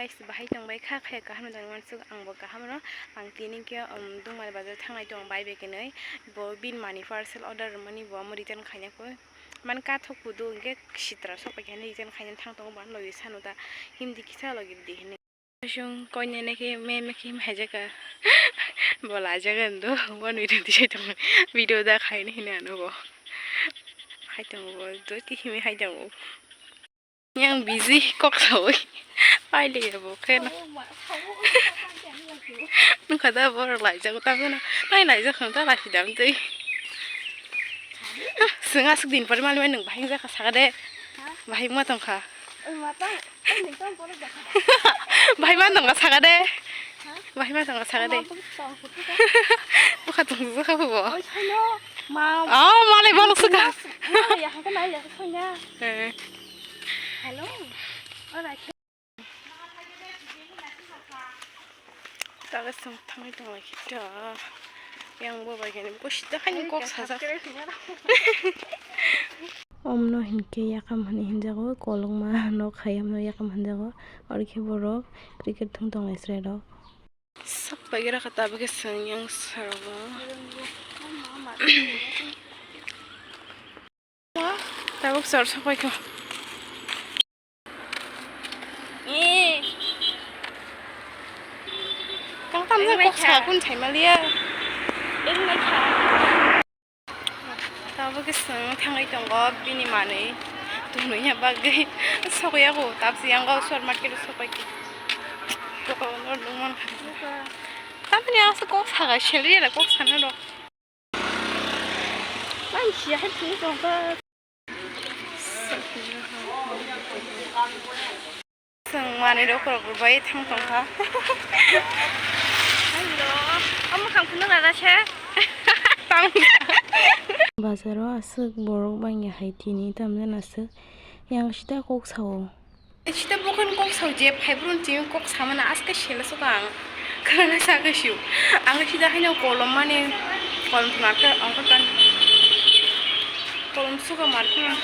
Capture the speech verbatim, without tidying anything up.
Guys, bahai tongbai kha, khe kaham tong mansuk, ang bo kaham no. Ang tini khe, um, Dungmani bazar thangnai tong bai bai khenwi. Bo bini mani parcel order rwmani bo amo return khaina koi. Man ka thok kudu hwnkhe sitra sok pai khe return khaina thang tongo, bo ano logi sanu ta himdi kisa logi di hinwi. Chwng koinene khe meme khe him haijaka. Bo laijak ando, bo nwi rwdi sai tongo. Video da khaini hinwi ano bo. Hai tongo bo, doti himwi hai tongo. Yang busy kok sawi. Paile ya bo khe na. Nung kada bo laijak ta na. Nai laijak ta lasi dam tei. Seng asuk din pari mali nung bahai jaka saka de. Bahai ma tong kha. Bahai ma tong kha saka de. Bahai ma tong kha saka de. Bukha tong jaka bo. Oh, malai bolok suka. Eh. Hello. Taga song thangwi tonglaikhe ta. Yang bo bai khe bo sida haino kok sajak. Omno hinkhe yakam hwnwi hinjago, kolokma nok hayamno yakam hinjago. Oro khe borok cricket thung tonglai chwrairok. Sak paigera kha tabukhe chwng yang sarogo. Tabuk chwr sapaikha. Tang tamjak kok sa kun saimaliya. Tabuk chwng thangwi tongo bini manwi tonwi ya bagwi. Sokya ko tabsi yang go short market sopai ko. Tamni ang kok saga selri ya kok sana rok. Ang siya hai tong tong ka. Chwng manwi rok rok bai thang tong kha. Hello. Omo khang phunuk rara se. Tang. Bazaro aswk borok bangya hai tini tamjani aswk yang sida kok sao. Sida bukhon kok sao je phaibrun tini kok samana aske sela suka ang. Khana saka siu. Ang sida haino kolom mani kolom marka angka kan. Kolom suka marka.